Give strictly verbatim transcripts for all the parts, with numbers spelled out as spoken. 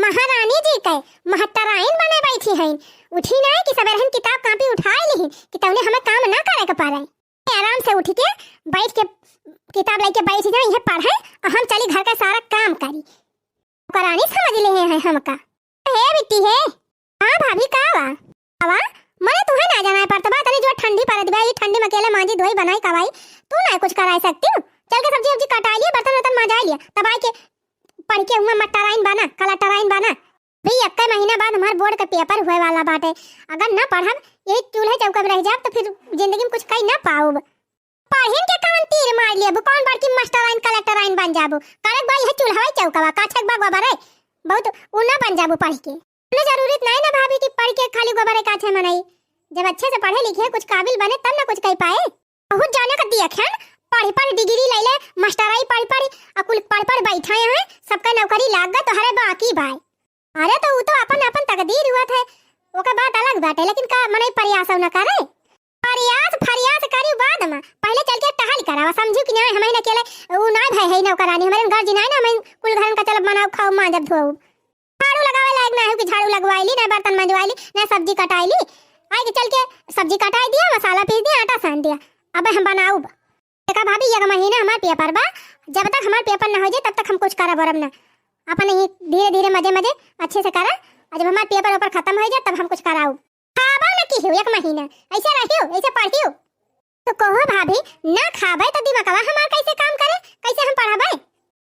महारानी जी के महटराइन बने बैठी हइन। उठी नाहीं कि सबेरहिन किताब कापी उठाइ लिहिन कि तउने हमें काम ना करे के पड़े। आराम से उठि के बैठ के किताब लइके बैठ जाए, इहे पढ़े, अउर हम चली घर का सारा काम करी। ओकर रानी समझ लिहे हैं हमका। हे बिट्टी हे। हाँ भाभी, का बा? का बा? मने तुहे ना जानाइ पड़त बा, तनी जो ठंडी पड़त बा, ई ठंडी में अकेले मांजी धोई बनाई कवाई, तू ना कुछ कराइ सकतिउ? चल के सब्जी उब्जी कटाइ लिया, बर्तन वर्तन मांजाइ लिया, तब आइके पढ़ के हुआ मटराइन बना, कलेक्टराइन बना। भी एक्के महीना बाद हमार बोर्ड के पेपर हुए वाला बाटे, अगर ना पढ़ब, यही चूल्हे चौका में रह जाब, तो फिर जिंदगी में कुछ कइ ना पाउब। पढ़िन के कवन तीर मार लेबू, कवन बड़की मास्टराइन, कलेक्टराइन बन जाबू? करक बा इहे चूल्हवा चौकवा, काछक बा गोबरे, बहुत ऊ ना बन जाबू पढ़ के। कोनो जरूरत नाहीं ना भाभी कि पढ़ के खाली गोबरे काछे मनई। जब अच्छे से पढ़े लिखे, कुछ काबिल बने, तब ना कुछ कइ पाए। बहुत जाने का दिया ख्यान, पढ़ पढ़ डिग्री ले ले, मास्टराई पढ़ पढ़, आ कुल पढ़ पढ़ बैठा हैं, सबका नौकरी लाग गए, तोहरे बाकी बाय। अरे तो ऊ तो अपन अपन तकदीर हुआ थे, ओकर बात अलग बाटे, लेकिन का मनई प्रयास न करे? प्रयास फरियास करी बाद में, पहले चल के टहल करावा, समझू कि नाहीं? हमें न अकेले ऊ नाहीं भय है नौकरानी, हमारे घर जी नाहीं ना, हमें कुल घरन का चलब बनाओ खाओ मांजब धोओ। झाड़ू लगावे लायक ना है कि झाड़ू लगवाइली, ना बर्तन मंजवाइली, ना सब्जी कटाइली। आइके चल के सब्जी कटाइ दिया, मसाला पीस दिया, आटा सान दिया, अब हम बनाउब। देखा भाभी, एक महीना हमार पेपर बा, जब तक हमार पेपर ना होइ जाए तब तक हम कुछ करब वरब ना। अपन ही धीरे धीरे मजे मजे अच्छे से करा, और जब हमार पेपर ओपर खतम होइ जाए तब हम कुछ कराउब। खाबा ना किहू एक महीना, ऐसे रहियो, ऐसे पढ़ियो। तो कहो भाभी, ना खाबे तो दिमागवा हमार कैसे काम करे, कैसे हम पढ़बे?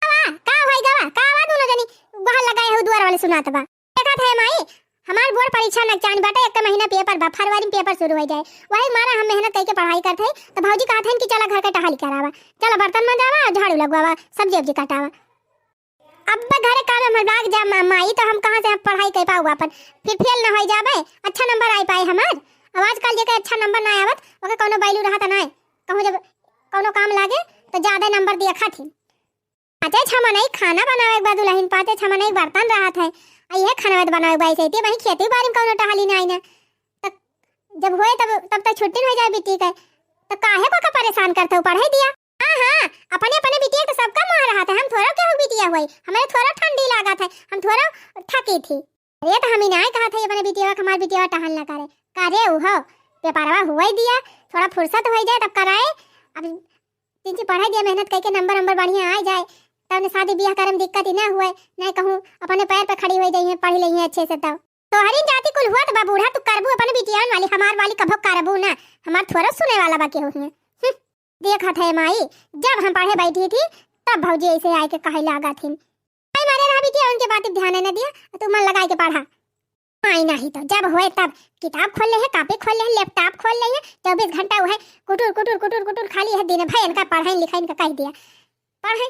का बा, का होई गवा, का बा दोनों जनी गोहर लगाए हो दुआर वाले सुनात बा। देखत है माई, हमार बोर्ड परीक्षा नकचान बाटे, एक महीना पेपर बा, फरवरी में पेपर शुरू होइ जाए, वही मारा हम मेहनत कइके पढ़ाई करत है। तो भौजी कहत हन कि चला घर के टहल करावा, चला बर्तन मंजावा, झाड़ू लगवावा, सब्जी उब्जी कटावा। अब घरे काम में हम लाग जा मा-, माई, तो हम कहाँ से हम पढ़ाई कर पाऊ अपन, फिर फेल ना होइ जाबे, अच्छा नंबर आइ पाए हमार। अब आजकल जेके अच्छा नंबर ना आवत, ओके कौनो value रहत ना, कहूँ जब कौनो काम लागे तो ज्यादा नंबर दिया खातिर। पाँचे छह मनई खाना बनावे के बा दुलहिन, पाँचे छह मनई बर्तन रहत है, आ इहे खाना बनावे के बा, ऐसे इतने वहीं खेती बाड़ी में कौनो टहली ना आई ना। त जब होए तब, तब तक छुट्टी हो जाए बिटिया के, त काहे को का परेशान करत हो, पढ़े दिया। हाँ, हाँ, अपने, अपने बिटिया के सबका मोह रहत है, हम थोड़ा केहू बिटिया होई, हमारे थोड़ा ठंडी लागत है, हम थोड़ा थकी थी। अरे तो हम ही ना कहत है अपने बिटिया के, हमार बिटिया टहल ना करे, करे उहो, पेपरवा हुए दिया, थोड़ा फुर्सत हो जाए तब कराए। अब तिनची पढ़ाई दिया, मेहनत कइके नंबर वंबर बढ़िया आ जाए, तब ने शादी ब्याह करे में दिक्कत ही ना हुए, नहीं कहूँ अपने पैर पे खड़ी हो जाइए, पढ़ी लेइए अच्छे से। तब तोहरी जाति कुल हुआ तो बा बूढ़ा, तू करबू अपने बिटियान वाली, हमार वाली कभो करबू ना, हमार थोड़ा सुने वाला बा केहू हियाँ। हम्म, देखत है माई, जब हम पढ़े बैठी थी तब भौजी ऐसे आए के कहे लागा थी, मारे रहा बिटिया, उनके बात पे ध्यान न दिया, तू मन लगाए के पढ़ा। आई नहीं तो जब होए तब किताब खोल ले है, कापी खोल ले है, laptop खोल ले है, चउबीस घंटा वह कुटुर कुटुर कुटुर कुटुर खाली है, दिन भर इनका पढ़ाई लिखाई इनका कह दिया। पढ़े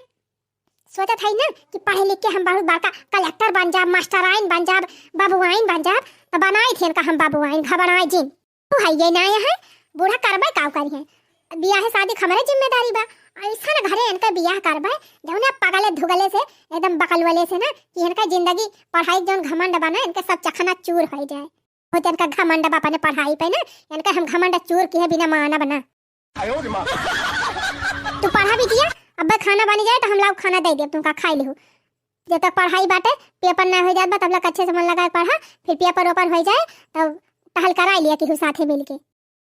सोचत है ना कि पढ़ लिख के हम बहुत बड़का कलेक्टर बन जाब, मास्टराइन बन जाब, बबुआइन बन जाब, तो बनाई थी इनका हम बबुआइन, घबराए जिन। तू है ये ना है, बूढ़ा करबे काउ करी है। बियाह शादी के हमरे जिम्मेदारी बा। ऐसन घरे इनका बियाह करबे, जौने पगले धुगले से, एकदम बकलवले से ना, कि इनका जिंदगी पढ़ाई जौन घमंड बा ना, इनके सब चखना चूर हो जाए। बहुत इनका घमंड बा अपने पढ़ाई पे ना, इनका हम घमंड चूर किहे बिना मानब ना। तू पढ़ा बिटिया, अब खाना बनी जाए तो हम लोग खाना दे देब तुमका, खाई लिहू। जब तक पढ़ाई बाटे, पेपर ना हो जात बा, तब तक अच्छे से मन लगा के पढ़ा, फिर पेपर ओपर हो जाए, तब टहल कराई लिया केहू साथे मिलके।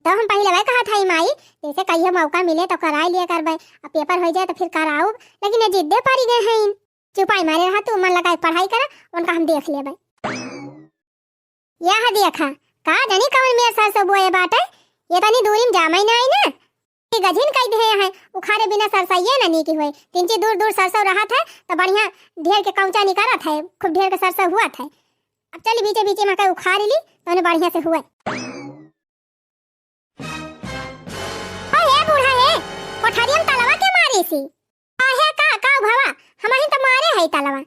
तो हम पहले वही कहा था, "ई माई, जैसे कहियो मौका मिले तो कराई लिया करबे, अब पेपर हो जाए तो फिर कराउब," लेकिन ये जिद्दे पड़ी गए हैं। चुपाई मारे रहा तू, मन लगा के पढ़ाई करा, उनका हम देख लेबे। यह देखा, का जानी कवन मेर सरसों बोए बाटे, ये तनी दूरी में जामे ना आई ना। ये गझिन कई दे हैं, उखारे बिना सरसइये ना नीक होए। तिनची दूर दूर सरसों रहत है, तो बढ़िया ढेर के कौचा निकरत है, खूब ढेर के सरसों हुअत है। अब चली बीचे बीचे में कई उखार ली, तो उन्हें बढ़िया से हुए। ओ हे बूढ़ा हे, कोठरिया में तलवा के मारे सी? काहे का, का भवा? हमहिन तो मारे है तलवा।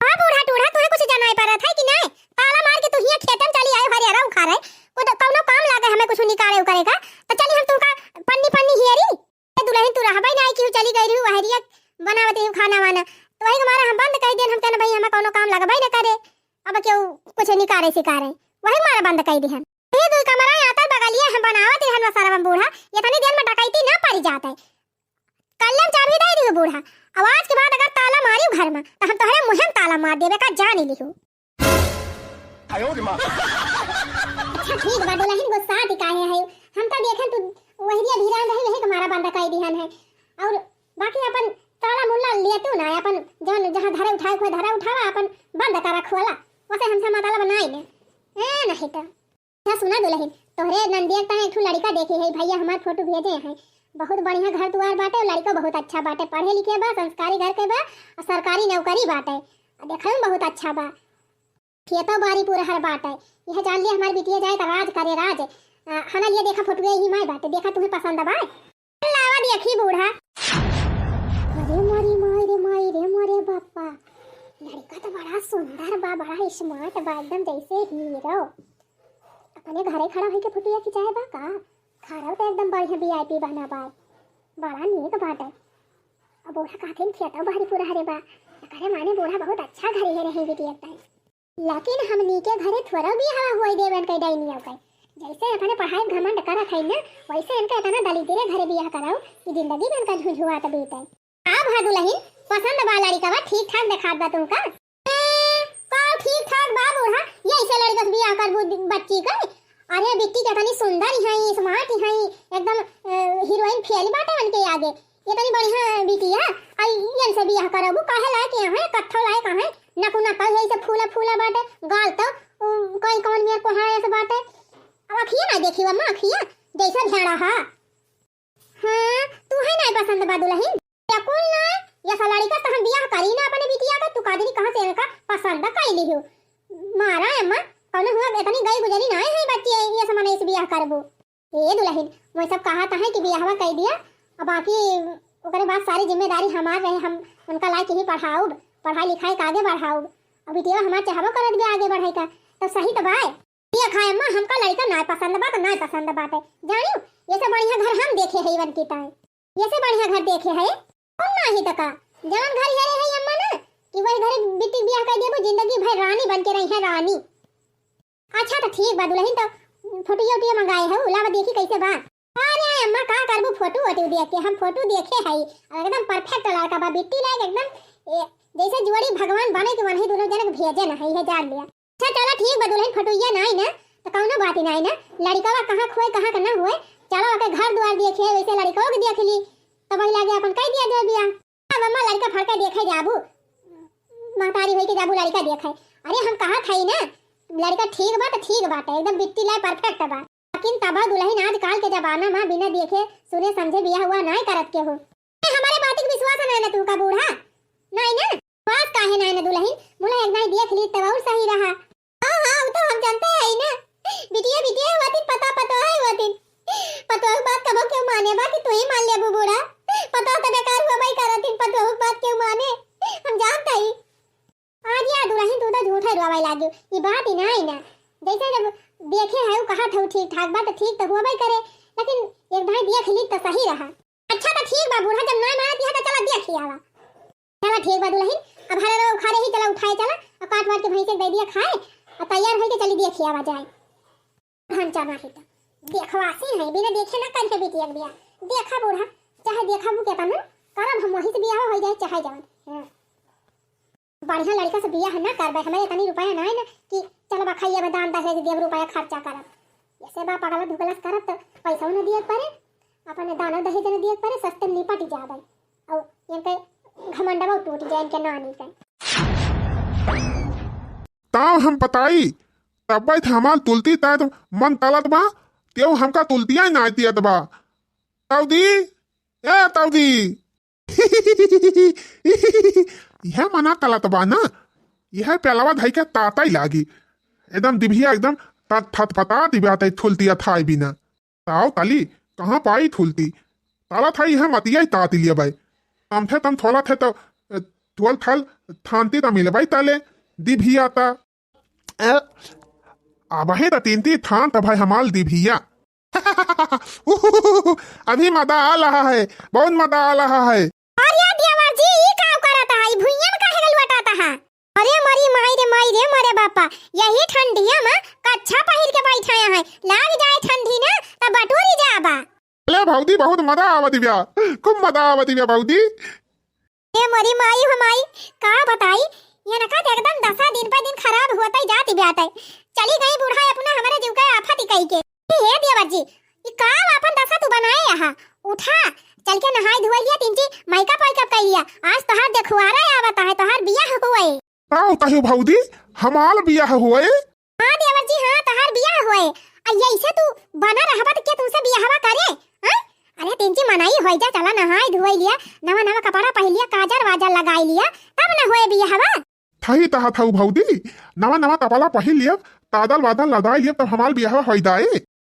हाँ बूढ़ा टूढ़ा, तुहे कुछ जनाई परत है कि नहीं? ताला मार के तू हियाँ खेते में चली आए, हरियरा उखारे। कुछ कौनो काम लागे हमें कुछ निकारे उकारे का, तो चली हम तुमका पन्नी पन्नी हियरी। ए दुलहिन, तू रहबे नाई कि चली गई रही हरिया बनावत रही खाना वाना, तो वही के मारे हम बंद कई देन। हम कहन भाई हमें कौनो काम लगबे न करे, अब केहू कुछ निकारे सिकारे, वही मारे बंद कई दिहन। ये दो कमरा आतर बगलिया हम बनावत रहन वसरवा बूढ़ा, इतनी देर में डकैती ना पड़ी जात है। कल्ले में चाबी दे दियो बूढ़ा, अब आज के बाद अगर ताला मारियो घर में, तो हम तोहरे मुँहे में ताला मार देबे का जान ही लिहू। अच्छा ठीक बा दुलहिन, गुस्सात ही काहे है? हम तो देखन तू वही दिया धीरान रही, वही तुम्हारा बंद कर दिहन है। और बाकी अपन ताला मुल्ला लिए तू ना, अपन जौन जहाँ धरे उठाए खोए धरे उठावा, अपन बंद कर रखवाला। वैसे हमसे मतलब नहीं ने। ए, नहीं तो। अच्छा सुना दुलहिन, तोहरे नंदिया के तहाँ एक ठो लड़का देखे है, भैया हमार फोटो भेजे हैं। बहुत बढ़िया घर दुआर बाटे, लड़का बहुत अच्छा बाटे, पढ़े लिखे बा, संस्कारी घर के बा, और सरकारी नौकरी बाटे। आ, देखे में बहुत अच्छा बा, खेतो बारी पूरा हर बाटे। यह जान लिया हमार बिटिया जाए तो राज करे राज। आ, हना लिए देखा फोटो यही माय बाटे, देखा तुम्हें पसंद बा? लावा देखी बूढ़ा। अरे मोरी माई रे माई रे मोरे बापा, लड़का तो बड़ा सुंदर बा, बड़ा स्मार्ट बा, एकदम जैसे हीरो। अपने घरे खड़ा होके फोटो खिंचाए बा का? खड़ा तो एकदम बढ़िया वीआईपी बना बा, बड़ा नीक बाटे। अब बूढ़ा कहथिन खेतो बारी पूरा हरे बा, एकरे माने बूढ़ा बहुत अच्छा घरे है रही बिटिया के। लेकिन हमनी के घरे थोड़ा बियाह होई देबे इनके डाइनिया के। जैसे अपने पढ़ाई घमंड करत है ना, वैसे इनके इतना दलिद्रे घरे बियाह कराओ कि जिंदगी में इनका झुझुआत बीते। का भा दुलहिन, पसंद बा लड़िका बा, ठीक ठाक देखात बा तुमका? ए, का ठीक ठाक बा बूढ़ा, ये ऐसे लड़िका से बियाह करबू बच्ची के? अरे बिट्टी के इतनी सुंदर ही है, स्मार्ट ही है, एकदम, अ, हीरोइन फेल बाटे उनके आगे। ये तनी बढ़िया बिटिया, आई यन से बियाह करबू, काहे लायक यहाँ है, कत्थो लायक है, नकु नकल है, से फूला फूला बाटे, गाल तो, उ, कोई कौन मेर कोहाड़ा ऐसे बाटे। अब अखिया ना देखी अम्मा, अखिया जैसा भेड़ा हा। हाँ, तू है ना पसंद बा दुलहिन? बिल्कुल ना, ये सा लड़िका तो हम बियाह करी ना अपने बिटिया का, तू काजरी कहाँ से इनका पसंद कर ली हो? मारा अम्मा, कौनो हुआ इतनी गई गुजरी ना है बच्ची, ये समझ इस बियाह करबू। ए दुलहिन, मोय सब कहत हैं कि बियाहवा कइ दिया, अब बाकी ओकरे बाद सारी जिम्मेदारी हमार रहे, हम उनका लायक ही पढ़ाउब, पढ़ाई लिखाई के आगे बढ़ाउब। अब बिटिया हमार चाहबो करत भी आगे बढ़े का, तो सही तो बाय। ये खाए अम्मा, हमका लड़िका ना पसंद बा, तो ना पसंद बाटे, जानियो, ये से बढ़िया घर हम देखे है इवन की ताई, ये से बढ़िया घर देखे है, कौन नाही तो का, जवन घर ये रहे है अम्मा ना, कि वही घरे बिट्टी बियाह कर देबो, जिंदगी भर रानी बन के रही है, रानी। अच्छा तो ठीक बा दुलहिन, तो फोटो वोटो मंगाए है, लावा देखी कैसे बा। अरे अम्मा का करबू फोटो वोटो देख के, हम फोटो देखे है, एकदम परफेक्ट लड़का बा, बिट्टी लायक एकदम, ए, जैसे जोड़ी भगवान बने के वही दोनों जने के भेजे ना है, ये जान लिया। अच्छा चला ठीक बा दुलहिन, फोटो ये ना आई ना, तो कौनो बात ही ना आई ना, लड़िका कहाँ खोए कहाँ का ना हुए, चला ओके घर द्वार देखे, वैसे लड़िका के देख ली, तो वही लागे अपन कह दिया जाए बिया। अब अम्मा लड़िका फड़का देखे जाबू, महतारी होई के जाबू लड़िका देखे। अरे हम कहा था ही ना, लड़िका ठीक बा तो ठीक बाटे, एकदम बिट्टी लाए परफेक्ट बा। लेकिन तबा दुलहिन आजकल के जमाना में बिना देखे सुने समझे बियाह हुआ नाय करत के हो। ए, हमारे बात के विश्वास नाय ना तुमका बूढ़ा? नाय ना? विश्वास काहे नाय ना दुलहिन? मुला एक दाई देख ली तब और सही रहा। हाँ, हाँ, वो तो हम जानते हैं ही ना। बिटिया, बिटिया हुआ थी, पता, पता है हुआ थी। पता के बात कबो क्यों माने बा कि तू ही मान ले बूढ़ा। पता तो बेकार हुआ भाई करा थी, पता के बात क्यों माने? हम जानते ही। आज या दुलहिन तू तो झूठा रोवाई लागियो। ये बात ही नाय ना। जैसे जब देखे है वो कहा था वो ठीक ठाक बा तो ठीक तो हुआ भाई करे। लेकिन एक दाई देख ली तो सही रहा। अच्छा तो ठीक बा बूढ़ा, जब नाय मानत यह तो चला देखी आवा। चला ठीक बा दुलहिन, अब हरा उखाड़े ही चला उठाए चला, और काट वाट के भैंसे के दे दिया खाए, और तैयार होई के चली देखी आवा जाए। हम चला ही तो देखवासी है, बिना देखे ना करिए बिटिया के बियाह। देखा बूढ़ा, चाहे देखा वो केतना, करब हम वही से बियाह हो जाए चाहे जवन। हाँ। बढ़िया लड़का से बियाह ना करबे, हमारे इतनी रुपया ना है ना कि चलो बा खाइए बा दान दहेज देब रुपया खर्चा करब। ऐसे बा पगला धुकलस करब तो पैसा ना दिए पड़े, अपने दाना दहेज ना दिए पड़े, सस्ते में निपट जाबे। और इनके घमंडवा टूट जाए इनके नानी के। ताव हम बताई, तब्बे थे हमार तुलती ताय तो मन तलत बा, तेऊ हमका तुलतिया ही ना दियत बा। ताऊ दी, ए ताऊ दी। यह मना तलत बा ना, यह पेलवा धई के ताता ही लागी। एकदम दिभिया एकदम तत थत पता दिव्या तई थुलतिया थाई बिना। ताव ताली, कहाँ पाई थुलती? ताला थाई यह मतिया ही तात लिया बाई। तम थे तम थोला थे तो, ए, थोल थाल थानती तो मिले बाई ताले, दिभिया ता। ए, अब है तो तीनती थान तो भाई हमाल दिभिया। अभी मजा आ रहा है, बहुत मजा आ रहा है। अरे देवर जी, ई का करत है? ई भुइयां में काहे के लुटाता है? अरे मरी माई रे माई रे मरे बापा, यही ठंडिया में कच्छा पहिर के बैठा है, लाग जाए ठंडी ना त बटोरी जाबा। अरे भौजी, बहुत मजा आवत बिया, खूब मजा आवत बिया भौजी। ए मरी माई हो माई, का बताई, इनका तो एकदम दशा दिन पर दिन खराब होतै जात बाटै। चली गई बूढ़ा अपना हमरे जीव का आफत ही कही के। हे देवर जी, ई का आपन दशा तू बनाए यहाँ? उठा, चल के नहाई धोई लिया, तिनची makeup वाइकअप कर लिया। आज तोहार देखुआरा आवत है, तोहार बियाह हुए। का होता है भौजी, हमार बियाह हुए? हाँ देवर जी, हाँ, तोहार बियाह हुए। आ ऐसे तू बना रहबा त के तुमसे बियाहवा करे? हाँ? अरे तिनची मनई होई जा, चला नहाई धोई लिया, नवा नवा कपड़ा पहन लिया, काजर वाजर लगाई लिया, तब न होए बियाहवा। थई तहा थऊ भौजी, नवा नवा कपड़ा पहिर लियब, तादल वादल लदाई लियब, तब हमार बियाह होई जाए।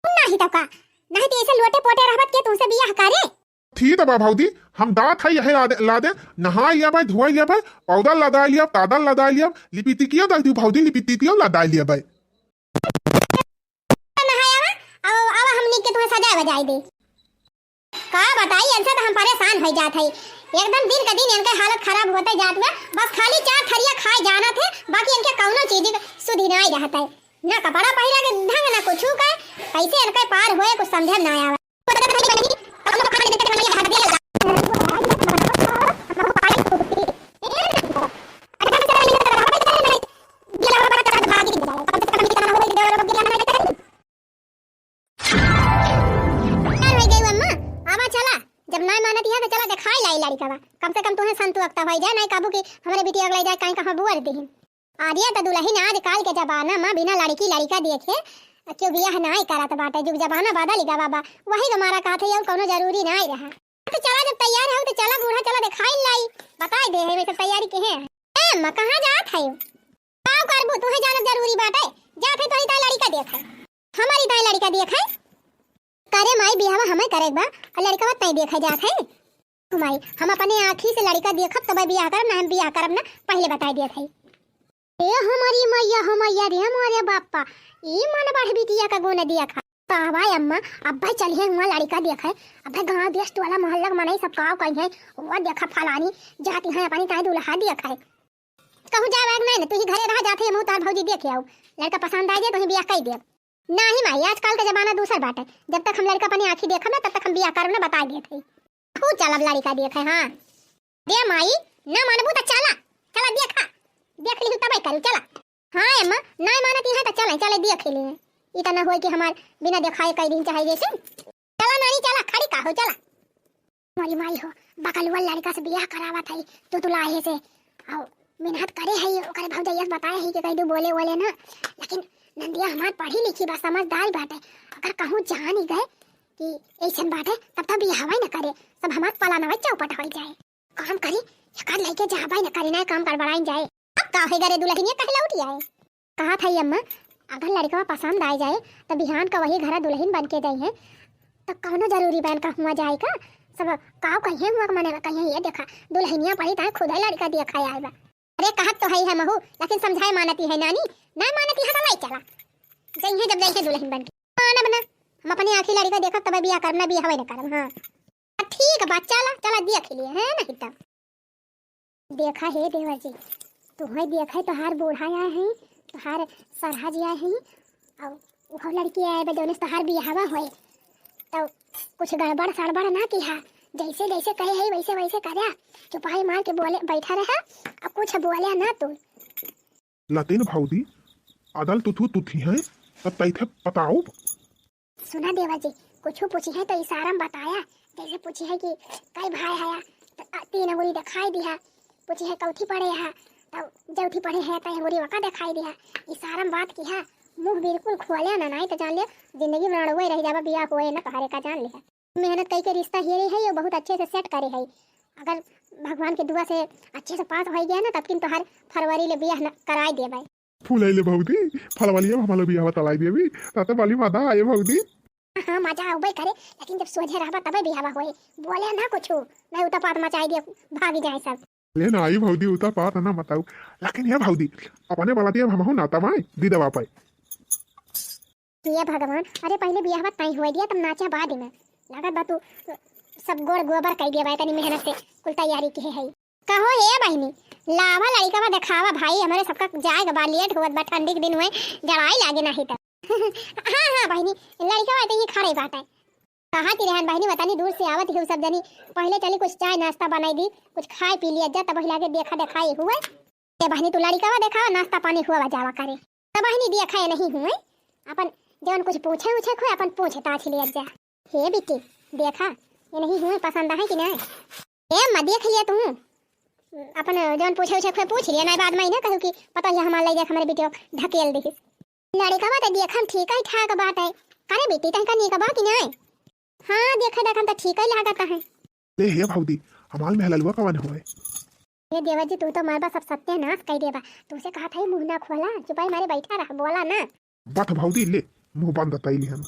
नाही तो का, नाही तो ऐसे लोटे पोटे रहबत के तुमसे बियाह करे। ठीक बा भौजी, हम दात है यही लादे, लादे, नहाई लियब, धोई लियब, पाउडर लदाई लियब, तादल लदाई लियब, लिपिटिकियो दे दी भौजी, लिपिटिकियो लदाई लियब। नहाया अब, अब हमनी के तुम्हें सजाए बजाए दे। का बताई, इनसे तो हम परेशान हो जात हई। एकदम दिन का दिन इनके हालत खराब होते जात बा। बस खाली चार थरिया खाए जाना थे, बाकी इनके कौनो चीज के सुधि नाई रहत है। ना कपड़ा पहिरा के ढंग, ना कुछ का। कैसे इनके पार होए, कुछ समझे ना आवे। का होइ गई अम्मा? आवा चला, जब नाय मानत है तो चला देखाई लाई लड़िकवा। कम से कम तुहे संतु अक्ता होइ जाए, नाय काबू कि हमरे बिटिया अगले जाए कहीं कहाँ बुअर दिहिन। अरे तो दुलहिन आजकाल के जमाना मा बिना लड़की लड़िका देखे क्यों बियाह नाय करत बाटे, जुग जमाना बदल गवा बा। वही हमारा कहत है, अउर कौनो जरूरी नाय रहा। तो चला जब तैयार हो तो चला बूढ़ा चला देखाई लाई, बताई दे है वैसे तैयारी के है। ए अम्मा कहाँ जात है? का करबू, तुहे जानब जरूरी बाटे। जा फिर तोही ताई लड़िका देखे। हमारी ताई लड़िका देखे? करे माई, बियाहवा हमें करेक बा, और लड़िकवा ताई देखे जात है। ओ माई, हम अपने आँखी से लड़िका देखब तब बियाह करब, ना हम बियाह करब ना, पहले बताई दियत है। ए हमारी मैया, हो मैया रे मोरे बापा, ई मन बढ़ बिटिया का गुण देखा। का भाई अम्मा, अब्बे चलिए हुआ लड़िका देखे, अब्बे गाँव देश टोला मोहल्ला के मनई सब काव कही है, वो देखा फलानी जाती है अपनी ताई दुल्हा देखे। कहूँ जाए वाए के नाई ना, तू ही घरे रहा, जात है, हमहू तार भौजी देखे आऊ। लड़का पसंद आइ जाए, तो ही बियाह कइ देब। नाही माई, आजकल के जमाना दूसर बाटे। जब तक हम लड़का अपनी आँखी देखब ना, तब तक हम बियाह करब ना, बताइ देत है। खूब चलब लड़का देखे, हाँ। दे माई, ना मानबू तो चला, चला देखा, देख लिहू तबे करू, चला। हाँ अम्मा, नाई मानत है तो चले, चले देख लिए। ई तो ना होई कि हमार बिना देखाए कई दिन चाहे जैसे। चला नानी, चला, खड़ी का हो, चला। मोरी माई हो, बकलुआ लड़का से बियाह करावत है, तू दुलाहे से। अउ मेहनत करे है, ओकरे भौजैया से बताए है कि कहीं तू बोले वोले ना। लेकिन नंदिया हमार पढ़ी लिखी बा, समझदार बाटे। अगर कहूँ जानी गए कि ऐसन बाटे, तब तो बियाहवा ही न करे, सब हमार पलानवा चौपट हो जाए। काम करी, एकर लइके जाबे न करी, ना काम गड़बड़ाइन जाए। अब का होई गरे दुलहिनिया कहे लौट आए। कहा था अम्मा, अगर लड़कवा पसंद आइ जाए, तो बिहान का वही घरा दुलहिन बन के जाई है, तो कौनो जरूरी बन का हुआ जाए का? सब काव कहिए हुआ, मने कहिए, ये देखा, दुलहिनिया पड़ी ताए खुदे लड़का देखा आए बा। अरे कहत तो है, है महू, लेकिन समझाए मानती है नानी, ना मानती है तो लाई चला। जइहे जब जइहे दुलहिन बन के। मानब ना, हम अपनी आँखी लड़का देखब तब बियाह करब, ना बियाह हवे ना करब, हाँ। ठीक बा, चला, चला देख लिए, है नहीं तब। देखा हे देवर जी, तुहई देखा है, तोहार बूढ़ा आए हैं, तोहार सरहा जी आए हैं, और वो लड़की आए बा, जौने से तोहार बियाहवा होए, तो कुछ गड़बड़ सड़बड़ ना किहा, जैसे जैसे कहे है वैसे वैसे करा, चुपाई मार के बोले बैठा रहा, और कुछ बोले ना तू। लतेन भौजी, अदल तुथु तुथी हैं, तब तैथे बताओ। सुना देवर जी, कुछ पूछी है तो इशारा में बताया, जैसे पूछी है कि कई भाई है, तो तीन अंगुरी दिखाई दिया, पूछी है कौथी पड़े है, तो जौथी पड़े है तो अंगुरी वका दिखाई दिया, इशारा में बात किया, मुँह बिल्कुल खोले ना, नहीं तो जान ले जिंदगी में रड़ुए रह जाबा, बियाह हुए ना तोहरे का जान ले। मेहनत कई के रिश्ता हेरे है, ये बहुत अच्छे से सेट करे है। अगर भगवान के दुआ से अच्छे से पास हो गया ना, तब किन तोहर फरवरी ले बियाह न कराए देबे। फुलैले भौजी, फरवरिया में हमार बियाह तलाई देबी, ताते बाली मजा आए भौजी। हाँ, मजा आउबे करे, लेकिन जब सोझे रहबा तबे बियाह होए। बोले ना कुछ, नहीं उतापात मचाई दे, भागी जाए सब। ले ना आई भौजी, उतापात ना मचाऊ। लेकिन ये भौजी, अपने बलाती अब हमहू ना तमाए, दी दवा पाए। हे भगवान, अरे पहिले बियाहवा तय होए दिया, तब नाचा बाद में। लागत बा तू सब गोड़ गोबर कइ दिया बा, तनी मेहनत से कुल तैयारी किहे है। कहो हे बहिनी, लावा लड़िकवा देखावा भाई, हमरे सबका जाए के बा, लेट होत बा, ठंडी के दिन हुए, जड़ाई लागे नाही त। हाँ, हाँ बहिनी, लड़िकवा तो ये खड़े बाटे। कहा ती रहन बहिनी, बतानी दूर से आवत ही सब जनी, पहिले चली कुछ चाय नाश्ता बनाई दी, कुछ खाए पी लिया जा, तब लागे देखा देखाई हुए। ए बहिनी, तू लड़िकवा देखावा, नाश्ता पानी हुआ जावा करे। त बहिनी, देखा, एनही हुए, अपन जवन कुछ पूछे उछे खोए, अपन पूछताछ लिया जा। हे बिट्टी, देखा, एनही हुए, पसंद है कि नहीं? ए अम्मा, देख लिया तू, अपन जवन पूछे उछे खोए पूछ लिया, नहीं बाद में ना कहू कि पता है हमार लइ जाके हमरे बिटियो ढकेल दिहिस। लड़िकवा त देखम ठीक ही ठाक बाटे। करे बिट्टी, तनिका नीक बा कि नहीं? हाँ, देखे देखम त ठीक ही लागत है। ले हे भौजी, हमार मेहललुआ कवन होए? हे देवर जी, तू तो मरबा सब सत्यानाश कइ देबा। तू से कहा था, मुँह ना खोला, चुपाई मारे बैठा रह, बोला ना। बत भौजी, ले, मुँह बंद तैली हम।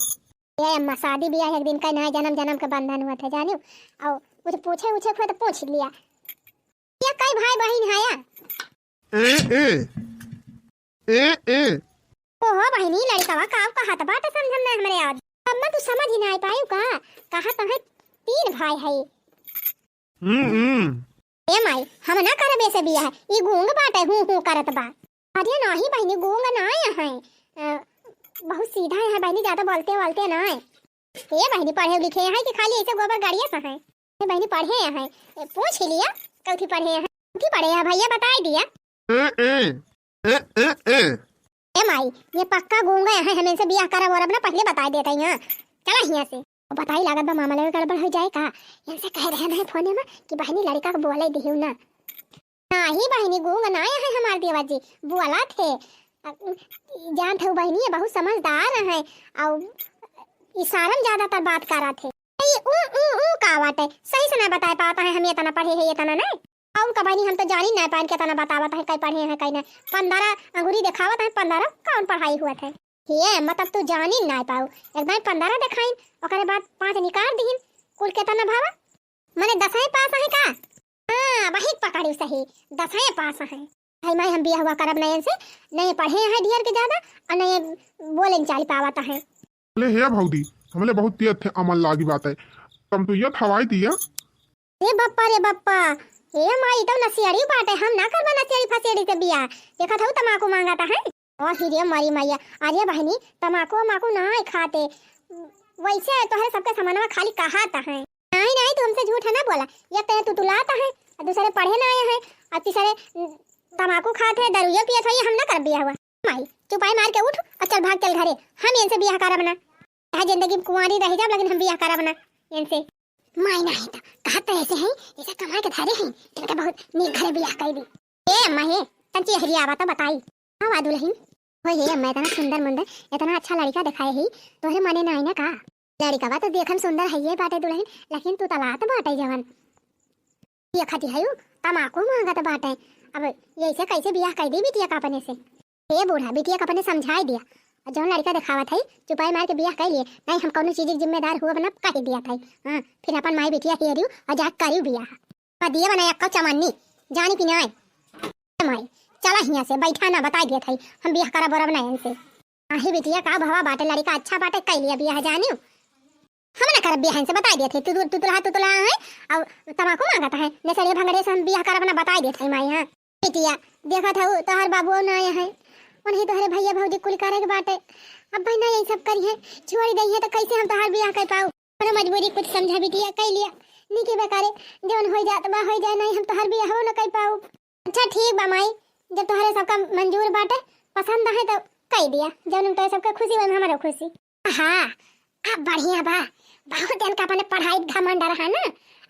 ए अम्मा, शादी बियाह एक दिन का ना, जनम जनम के बंधन हुआ था, जानियो। और कुछ पूछे उछे खोए तो पूछ लिया। ये कई भाई बहिन है या? ए, ए, ए, ए। ओहो बहिनी, लड़िकवा का कहत बाटे, समझम ना हमरे आज। अम्मा, तू समझ ही ना पायू का? कहा तो है, तीन भाई है। हम्म, हम्म। ए माई, हम ना करब ऐसे बियाह, ई गूंग बाटे, हूँ हूँ करत बा। अरे नाही बहिनी, गूंग ना है, अ, बहुत सीधा है बहिनी, ज्यादा बोलते बोलते ना है। ए बहिनी, पढ़े लिखे है कि खाली ऐसे गोबर गाड़िए से है? ए बहिनी, पढ़े है, ए, पूछ ही लिया, कौथी पढ़े है, कौथी पढ़े है भैया, बताई दिया। ए, ए, ए, ए, ए। ए माई, ये पक्का गूंगा है, हम इनसे बियाह करब और अपना पहले बताई देता ही, हाँ। चला हियाँ से। बताई लागत बा मामला में गड़बड़ हो जाए का? इनसे कह रहे हैं फोने में कि बहिनी लड़िका के बोले दिहियो ना। नाही बहिनी, गूंग ना है हमार देवर जी, बोलत है। अ, जानत हऊ बहिनी, ये बहुत समझदार है, और इशारा में ज्यादातर बात करत है। ये ऊ, ऊ, ऊ का बात है? सही से ना बताए पावत है, हम इतना पढ़े है, इतना नहीं। और का बहिनी, हम तो जानी ना पाइन कितना बतावत है, कई पढ़े हैं, कई नहीं। पन्द्रह अंगुरी देखावत है, पन्द्रह कौन पढ़ाई हुआ है? ये मतलब तू जानी ना पाऊ, एकदम पन्द्रह देखाइन, ओकरे बाद पाँच निकाल दीन, कुल कितना भावा? मने दसवें पास है का? हाँ, वही पकड़ू सही, दसवें पास है। भाई माई, हम बियाह हुआ करब नयन से, नहीं पढ़े हैं ढेर के ज्यादा, और नहीं बोले चाल पावत है। ले हे भौजी, हमले बहुत तियत थे अमल लागी बात है, तम तो यत हवाई दिया। रे बप्पा, रे बप्पा, हे माई, तब नसियड़ी बाटे, हम ना करबा नसियड़ी फसियड़ी से बियाह। देखत हऊ तमाकू मांगत है। ओ हिरे मरी मैया, अरे बहिनी, तमाकू वमाकू ना खाते, वैसे तोहरे सबके समानवा खाली कहात है। नहीं, नहीं, तू हमसे झूठ है ना बोला। एक तो तू तुलात है, और दूसरे पढ़े ना आए हैं, और तीसरे, उम, तमाकू खात है, दारूयो पियत है, ये हम ना करब बियाह हुआ। माई, चुपाई मार के उठ और चल, भाग चल घरे। हम इनसे बियाह करब ना। चाहे जिंदगी में कुंवारी रह जाब, लेकिन हम बियाह करब ना इनसे। माई, नहीं तो कहत तो ऐसे हैं, जैसे कमाए के धरे हैं, इनके बहुत नीक घरे बियाह कर दी। ए अम्मा हे, तन चेहरी आवा तो बताई। हाँ वा दुल्हन। हो हे अम्मा, इतना सुंदर मुंदर, इतना अच्छा लड़िका दिखाए ही, तोहरे मने ना आई ना का? लड़िकवा तो देखम सुंदर है ये बाटे दुल्हन, लेकिन तू तलात बाटे जवन। ये खती है यू, तमाकू मांगत बाटे। अब यैसे कैसे बियाह कर दी बिटिया का अपने से? हे बूढ़ा, बिटिया का अपने समझाई दिया। और जौन लड़िका दिखावत है, चुपाई मार के बियाह कर लिए, नहीं हम कौनो चीज के जिम्मेदार हुआ ना कह दिया था। हाँ, फिर अपन माई बिटिया हेरियो और जा करियो बियाह। पर दिए बना अक्का चमन्नी, जानी कि नाय? ए माई, चला हियाँ से, बैठा ना, बताई देत हई, हम बियाह करब ओरब ना इनसे। आही बिटिया, का भवा बाटे, लड़िका अच्छा बाटे, कई लिया बियाह जानियो। हम ना करब बियाह इनसे, बताई देत हई, तू, तू, तुतुलहा, तुतुलहा है, और तमाकू मांगत है, नसेड़िया भंगड़े से हम बियाह करब ना, बताई देत हई माई, हाँ। बिटिया, देखत हऊ, तोहार बाबुओ ना आए हैं, उन्हीं तोहरे भैया भौजी कुल करे के बाटे। अब भाई ना यही सब करी है, छोड़ गई है, तो कैसे हम तोहार बियाह कर पाऊ? कोनो मजबूरी कुछ समझा बिटिया, कई लिया। नीके बेकारे जवन होई जात बा, होई जाए, नहीं हम तोहार बियाहवो न कई पाऊ। अच्छा ठीक बा माई, जब तोहरे सबका मंजूर बाटे, पसंद है तो कई दिया, जवन तोहरे सबके खुशी, वही हमारे खुशी। हाँ, अब बढ़िया बा, बहुत दिन का अपने पढ़ाई घमंड रहा ना,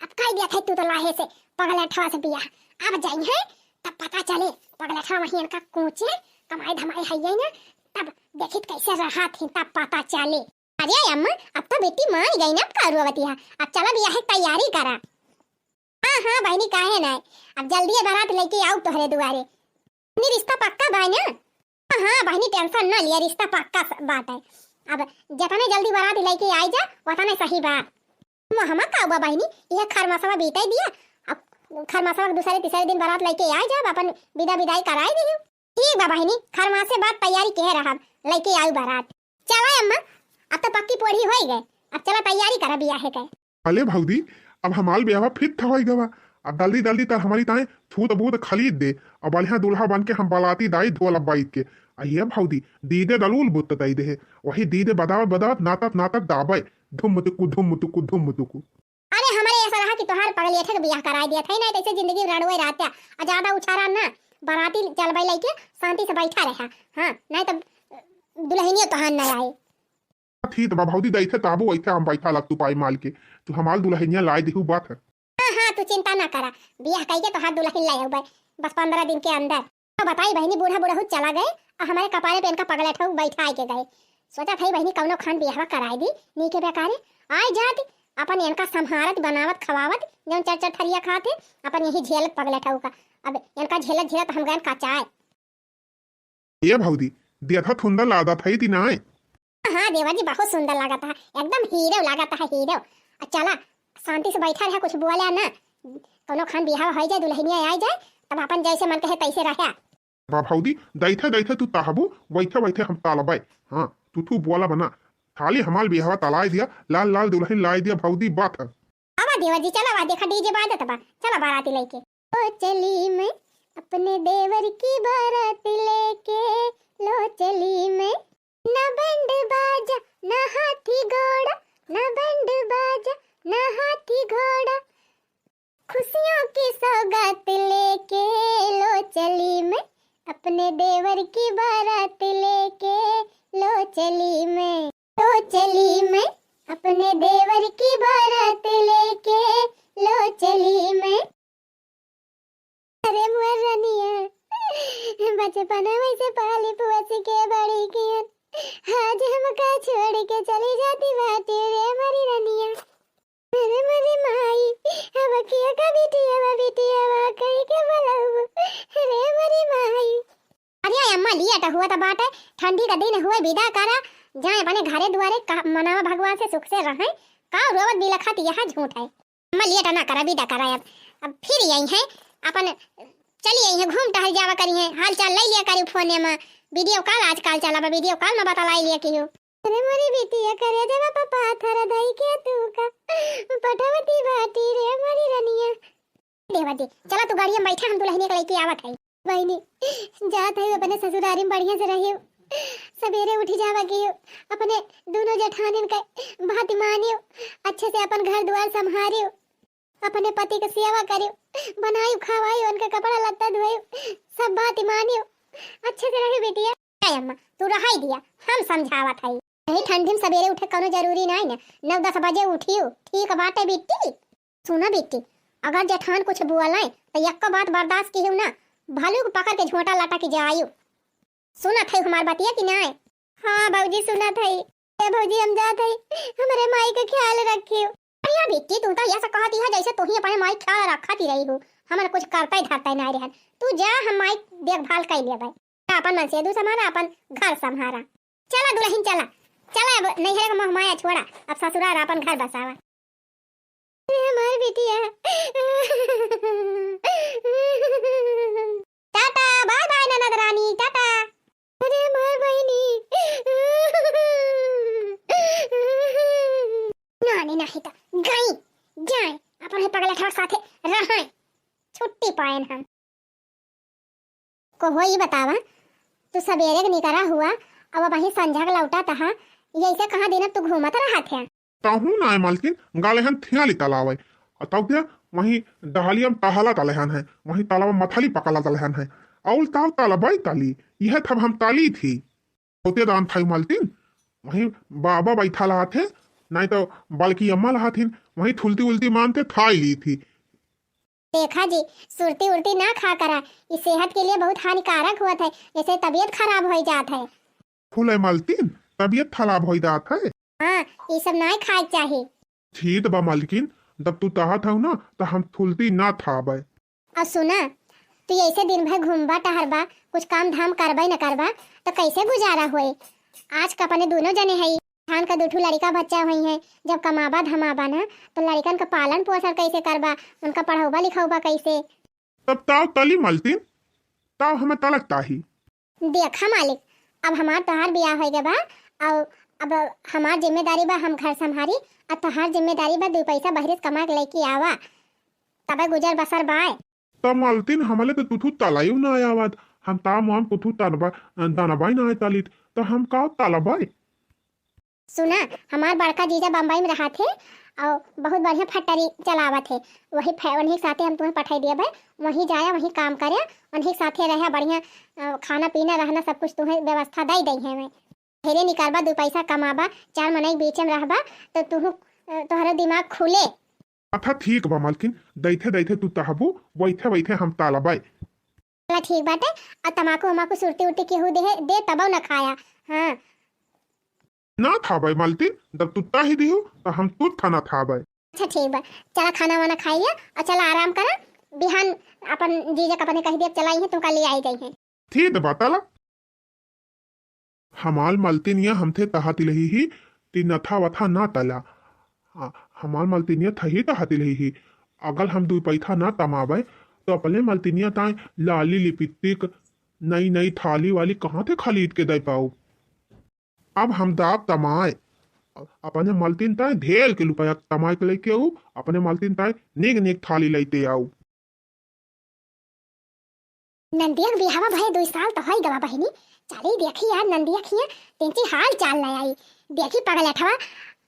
अब कई दिया थे तू तो लाहे से पगलेठवा से बियाह। अब जाई है तब पता चले, पगलेठवा वहीं इनका कोचे, कमाई धमाई है ही ना, तब देखित कैसे रहा थी, तब पता चले। अरे अम्मा, अब तो बिट्टी मान गई ना, अब का रोवत है? अब चला बियाह की तैयारी करा। हाँ, हाँ बहिनी, काहे ना, अब जल्दी बारात लेके आऊ तोहरे दुआरे। नी रिश्ता पक्का बा ना? हाँ, हाँ बहिनी, tension ना लिया, रिश्ता पक्का स-, बात है। अब जितने जल्दी बारात लेके आई जा, उतने सही बा। वो हमा का हुआ बहिनी, यह खरमासवा बीते दिया, अब खरमासवा के दूसरे तीसरे दिन बारात लेके आई जा, अपन विदा विदाई कराई दी। ठीक बा बहिनी, खरमासे बाद तैयारी किहे रहब, लइके आऊ बारात। चला अम्मा, अब तो पक्की पोढ़ी होई गए, अब चला तैयारी करा बियाहे के। अले भौजी, अब हमार बियाहवा फिट होई गवा, अब जल्दी जल्दी तर हमारी ताए छूत बूत खरीद दे, अब बढ़िया दूल्हा बन के हम बलाती दाई ढोल बाइज के। आ ये भौजी, दीदे दलूल बुत दई दे, वही दीदे बदावत बदावत नातत नातत दाबे, धुम तुकु, धुम तुकु, धुम तुकु। अरे हमरे ऐसा रहा कि तोहार पगलेठे के बियाह कराई दिया था, नहीं तो ऐसे जिंदगी में रड़ुए रहत्या, और ज्यादा उछारा ना, बराती चलबै लइके, शांति से बैठा रहा। हाँ, नाहीं तो दुलहिनियो तोहार न आए। ठीक बा भौजी, जैसे ताबू वैसे हम बैठा लग तू पाई माल के। तू हमार दुलहिनिया लाए दिहू बात है। हाँ, हाँ, तू चिंता ना करा, बियाह कइके तोहार दुलहिन लाए अउबै बस पन्द्रह दिन के अंदर। तो बताई बहिनी, बूढ़ा बूढ़ा चला गए, आ हमरे कपारे पे इनका पगलेट हो बैठा के गए। सोचत हई बहिनी, कौनो खान बियाहवा कराए दी, नीके बेकारे। आए जात, अपन इनका संभारत, बनावत, खवावत, जौन चार चार थरिया खात है, अपन यही झेलत पगलेट हो का। अब इनका झेलत झेलत हम गए कचाए। ए भौजी, देखत सुंदर लागत है कि नाय? हाँ देवर जी, बहुत सुंदर लागत है, एकदम हीरो लागत है, हीरो। आ चला, शांति से बैठा रहा, कुछ बोला ना। कौनो खान बियाह हो जाए, दुलहिनिया आ जाए, तब अपन जैसे मन कहे तैसे रहा। बा भौजी, जैसे जैसे तू चाहबू, वैसे वैसे हम तालबै। हाँ, तू तू बोला बना, खाली हमार बियाहवा तालाए दिया, लाल लाल दुलहिन लाए दिया भौजी, बात है। आवा देवर जी, चला, वा देखा डीजे बाजत बा, चला बाराती लइके। ओ चली मैं अपने देवर की बारात लेके, लो चली मैं। ना बैंड बाजा, ना हाथी घोड़ा, ना बैंड बाजा, ना हाथी घोड़ा, खुशियों की सौगात लेके, लो चली मैं अपने देवर की बारात लेके, लो चली मैं। लो चली मैं अपने देवर की बारात लेके, लो चली मैं। अरे मोर रनिया, बचपन में से पाली पोस के बड़ी कियन, आज हमका छोड़ के चली जाती बाटी रे मोरी रनिया। अरे मोरी माई, अब किया का बिटिया बा, बिटिया बा कही के बोलाऊ रे मोरी माई। अरे अम्मा, लियट हुआ त बाटे, ठंडी का दिन हुए, विदा करा, जाए अपने घरे दुआरे, का मनावा भगवान से सुख से रहें। का रोवत बिलखत यहाँ झूठ है। अम्मा, लियट ना करा, विदा करा अब। अब फिर यही है, अपन चली आई है, घूम टहल जावा करी है, हाल चाल ले लिया करी फोने में, वीडियो कॉल आजकल चला बा, वीडियो कॉल में बतलाई लिया की हो। अरे मोरी बिटिया, करे देवा पापा थरा दाई के तू का पठवती बाटी रे मोरी रनिया। देवर जी, चला तू गाड़िया में बैठा, हम दुलहिनिया के लइके आवत हई। बहिनी, जात हई अपने ससुरारी में बढ़िया से रहियो, सबेरे उठी जावा कियो, अपने दुनो जेठानिन के बात मानियो, अच्छे से अपन घर दुआर संभारियो, अपने पति के सेवा करियो, बनाइयो खवाइयो, उनके कपड़ा लत्ता धोइयो, सब बात मानियो, अच्छे से रहियो बिटिया। ए अम्मा, तू रहाई दिया, हम समझावत हई। यही ठंडी में सबेरे उठे कौनो जरूरी नाई ना, नौ दस बजे उठियो, ठीक बाटे बिट्टी। सुना बिट्टी, अगर जेठान कुछ बोलें, त यक्को बात बर्दाश्त किहियो ना, भालू के पकड़ के झोंटा लटक जाइयो। सुनत है हमार बतिया कि नाय? हाँ भौजी, सुनत है। ए भौजी, हम जात है, हमरे माई के ख्याल रखियो। अरे बिट्टी, तू तो ऐसा कहती है जैसे तू ही अपने माई के ख्याल रखती रही हो। हमन कुछ करते धरते नाय रहन। तू जा, हम माई के देखभाल कर लेबै। अपन मन से तू संभारा, अपन घर संभारा। चला दुलहिन चला, चला अब नैहरे का मोह माया छोड़ा, अब ससुरार अपन घर बसावा। अरे हमार बिटिया। टाटा, बाय बाय ननद रानी, टाटा। अरे हमार बहिनी। नानी नाही त गई, जाए, अपन है पगला ठोर साथे रहै, छुट्टी पाएन हम। कहो ई बतावा, तू सबेरे के निकरा हुआ, अब वही संझा के लौटा तहा, यैसे कहाँ दिन तू घूमत रहत है? तहू ना है मलकिन, गाले हन थियाली तालाब है। और तब क्या वहीं डहलिया में टहला तलहन है, वहीं तालाब में मथली पकला तलहन है। और तब तालाब ताली, यह तब हम ताली थी। होते दान थाई मलकिन, वहीं बाबा बैठा लहाथे, नहीं तो बल्कि अम्मा लहाथिन, वहीं थुलती उल्टी मानते थाई ली थी। देखा जी, सुरती उरती ना खा करा, ई सेहत के लिए बहुत हानिकारक होत है, जैसे तबीयत खराब होइ जात है। फूले मलकिन, तबीयत खराब होइ जात है। हाँ, ई सब नाय खाए के चाही। ठीक बा मलकिन, जब तू चाहत हऊ ना, त हम थुलती ना थाबे। और सुना, तू ऐसे दिन भर घूमबा टहरबा, कुछ काम धाम करबे न करबा, तो कैसे गुजारा होए? आज का अपने दोनों जने हई, धान का दू ठो लड़िका बच्चा हुई हैं, जब कमाबा धमाबा ना, तो लड़िकन का पालन पोषण कैसे करबा, उनका पढ़ौबा लिखौबा कैसे? तब ताव तली मलतिन, ताव हमें तलक ताही। देखा मालिक, अब हमार तोहार बियाह होइ गए बा, और अब हमार जिम्मेदारी बा हम घर संभारी, और तोहार जिम्मेदारी बा दू पैसा बहरे से कमा के लेके आवा, तबे गुजर बसर बाय। त मलतिन हमले त तुथु तलायु ना आवत, हम ताम वाम कुथु तनबा, दनबाई ना तालित, त हम का तलबाई? सुना, हमार बड़का जीजा बम्बई में रहा थे, और बहुत बढ़िया फैक्ट्री चलावत है। वही फै-, उन्हीं के साथे हम तुम्हें पठाई दिया भाई, वहीं जाया, वहीं काम करे, उन्हीं के साथे रहे, बढ़िया, अ, खाना पीना रहना सब कुछ तुम्हें व्यवस्था दे दे हैं। मैं ढेरे निकलबा, दू पैसा कमाबा, चार मनई बीच में रहबा, तो तुहू, अ, तोहरो दिमाग खुले। अच्छा ठीक बा मलकिन, दैथे दैथे तू तहबू, वैथे वैथे हम तालबै। चला ठीक बाटे, आ तमाकू वमाकू सुरती उरती केहू दे, दे तबौ न खाया। हाँ। ना थाबै मलकिन, जब तू ताही दिहू, तो हम तू थाना थाबै। अच्छा ठीक बा, चला खाना वाना खाई लिया और चला आराम करा। बिहान अपन जीजा का अपने कह दिया, चला इहे तुमका ले आई जाई है। ठीक बा, तला। हमार मलतिनिया हमथे तहा तिलही ही, ती नथा वथा ना तला। हाँ, हमार मलतिनिया थही तहा तिलही ही। अगर हम दुई पैथा ना तमाबै, तो अपने मलतिनिया ताई लाली लिपिस्टिक, नई नई थाली वाली कहाँ थे खरीद के दे पाऊ? अब हम दाब तमाए, अपने मलतिन ताई ढेर के रुपया तमाए के लेके आऊ, अपने मलतिन ताई निक निक थाली लेते आऊ। नंदिया के बियाहवा भये दुई साल तो होई गवा बहिनी। चली देखी यार, नंदिया खिया तिनची हाल चाल ले आई। देखी पगलेठवा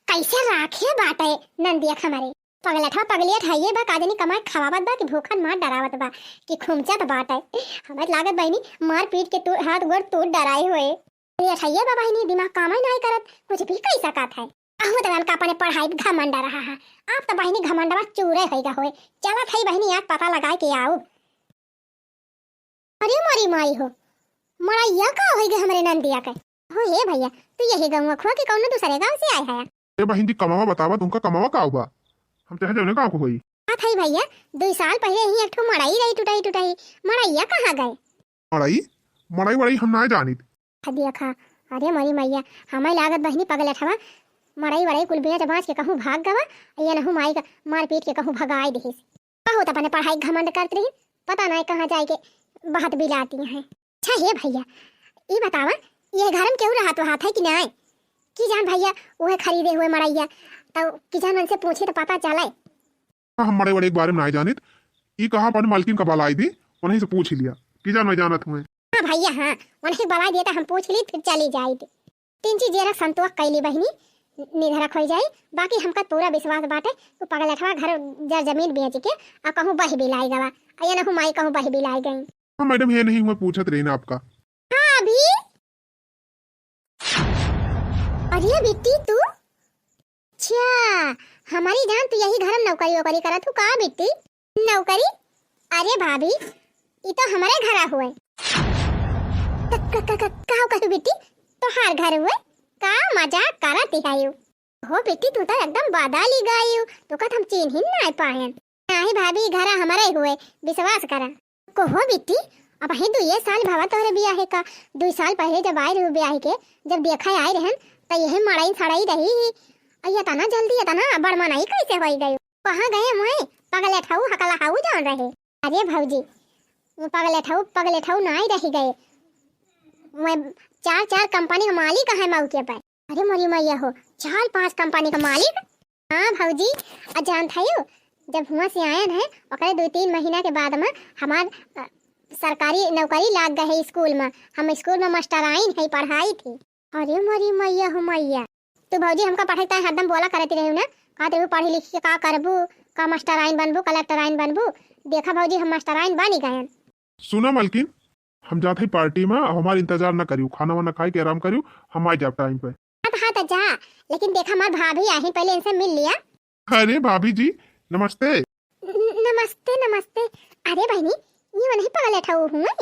कैसे राखे बाटे नंदिया के हमरे। पगलेठवा पगलेठ है ये बा, का जानी कमाए खवावत बा कि भूखन मार डरावत बा कि खुमचत बाटे। हमें लागत बहिनी मार पीट के तू हाथ गोड़ तोड़ डराए हुए। ये अठैया बा बहिनी, दिमाग कामे नाई करत, कुछ भी कही सकत है। अहू तो इनका अपने पढ़ाई पे घमंड रहा है। आप तो बहिनी घमंडवा चूरे होइगा होए। चलत है बहिनी, आज पता लगाए के आऊ। अरे मोरी माई हो, मड़ैया का होइगे हमरे नंदिया के? हो हे भैया, तू यही गाँव खुआ कि कौनो दूसरे गाँव से आए है? ए बहिन जी, कमावा बतावा, तुमका कमावा का बा? हम चाहे जौने गाँव को होई। बात है भैया, दुई साल पहले ही एक ठो मड़ई रही टुटई टुटई, मड़ैया कहाँ गए? मड़ई? मड़ई वड़ई हम ना जानित। खा दिया खा। अरे मरी मैया, हमें लागत बहिनी पगलेठवा मड़ई वड़ई कुल बेच बाच के कहूँ भाग गवा, या नहु माई का मार पीट के कहूँ भगाई दिहिस। बहुत अपने पढ़ाई घमंड करत रही, पता नहीं कहाँ जाए के बहत बिलाती हैं। अच्छा हे भैया, ई बतावा, ये घर में केहू रहत वहात है कि नहीं? कि जान भैया, उहे खरीदे हुए मड़ैया, तो कि जान उनसे पूछे तो पता चले। हम मड़ई वड़ई के बारे में नहीं जानित, ई कहा अपन मालकिन का बलाई दी, उन्हीं से पूछ लिया, कि जान मैं जानत हुए। हाँ भैया, हाँ, उन्हीं बलाई दिया तो हम पूछ ली, फिर चली जाई दी। तीन चीज जरा संतोष कैली बहिनी, निधरक हो जाई, बाकी हमका पूरा विश्वास बाटे, तू पगलेठवा घर जर जमीन बेच के आ कहूँ बह बिलाई गवा, आ ये नहु माई कहूँ बह बिलाई गई। हाँ मैडम, ये नहीं हुआ, पूछत रही ना आपका। हाँ अभी। अरे बिट्टी तू, अच्छा, हमारी जान तू यही घर में नौकरी वोकरी करत हूँ का बिट्टी? नौकरी? अरे भाभी, ई तो हमारे घर हुए। क-, क-, क-, क-, का कहू बिट्टी, तोहार घर हुए? का मजाक करत है यू? हो बिट्टी, तू तो एकदम बदल ही गई, तू का हम चीन ही ना पाए। नाही भाभी, घर हमारे हुए, विश्वास करा। को हो बिट्टी, अबही दुइये साल भवा तोहरे बियाहे का। दुई साल पहिले जब आए रहू बियाहे के, जब देखा आए रहन, त यही मड़ई सड़ई रही ही। अ, एतना जल्दी, एतना बड़ मनई कैसे होई गयो? कहाँ गए मोए पगलेठऊ, हकलहऊ जौन रहे? अरे भौजी, वो पगलेठऊ, पगलेठऊ नाई रही गए। मैं चार, चार कंपनी का मालिक है मौके पर। अरे मोरी मैया हो, चार पांच कंपनी का मालिक। हाँ भौजी, आ जानत हयू, जब हुआं से आयन है, ओकरे दो तीन महीना के बाद में हमार, अ, सरकारी नौकरी लाग गए है स्कूल में। हम स्कूल में मास्टराइन है, पढ़ाई थी। अरे मोरी मैया हो मैया, तू भौजी हमका पढ़े ताई हरदम बोला करती रही ना, कहत रहू पढ़ी लिखी के का करबू, का मास्टराइन बनबू, कलेक्टराइन बनबू। देखा भौजी, हम मास्टराइन बनी गयन। सुना मलकिन, हम जात हई पार्टी में, अब हमार इंतजार ना करियो, खाना वाना खाई के आराम करियो, हम आ जाब टाइम पे। हाँ तो, हाँ तो जा, लेकिन देखा हमार भाभी आहिन, पहले इनसे मिल लिया। अरे भाभी जी, नमस्ते। न-, नमस्ते, नमस्ते। अरे बहिनी, ये वनही पगलेठऊ हुए?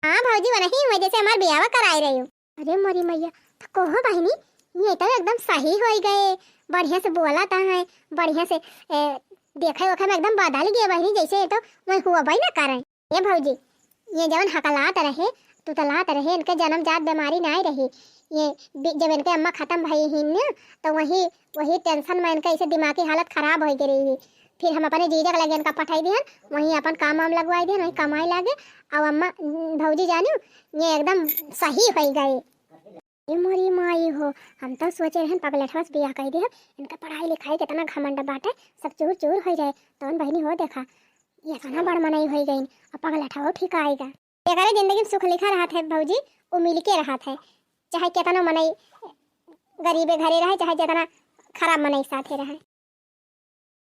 हाँ भौजी, वनही हुए, जैसे हमार बियाह कराए रही हूँ। अरे मोरी मैया, तो कहो बहिनी, ये तो एकदम सही होई गए, बढ़िया से बोला था है, बढ़िया से, ए, देखे ओखे में एकदम बदल गए बहिनी, जैसे ये तो मैं हुआ भाई ना करें। ए भौजी, ये जवन हकलात रहे, तुतलात रहे, इनके जन्मजात बीमारी नाई रही। ये बि-, जब इनके अम्मा खत्म भई ही न, तो वही, वही टेंशन में इनके ऐसे दिमागी हालत खराब होई गई रही। फिर हम अपने जीजा के लगे इनका पठाई दिहन, वहीं अपन काम वाम लगवाई दिहन, वहीं कमाई लागे। अब अम्मा, भौजी जानियो, ये एकदम सही होई गए। ए मोरी माई हो, हम तो सोचे रहन पगलेठवा से बियाह कर दिहब, इनका पढ़ाई लिखाई कितना घमंड बाटे, सब चूर चूर हो जाए। तौन बहिनी हो देखा, ये इतना बड़ मनई होई गईन, अब पगलेठवा ठीक आएगा। एकरे जिंदगी में सुख लिखा रहत है भौजी, उ मिल के रहत है, चाहे कितना मनई गरीबे घरे रहे, चाहे जितना खराब मनई साथे रहे।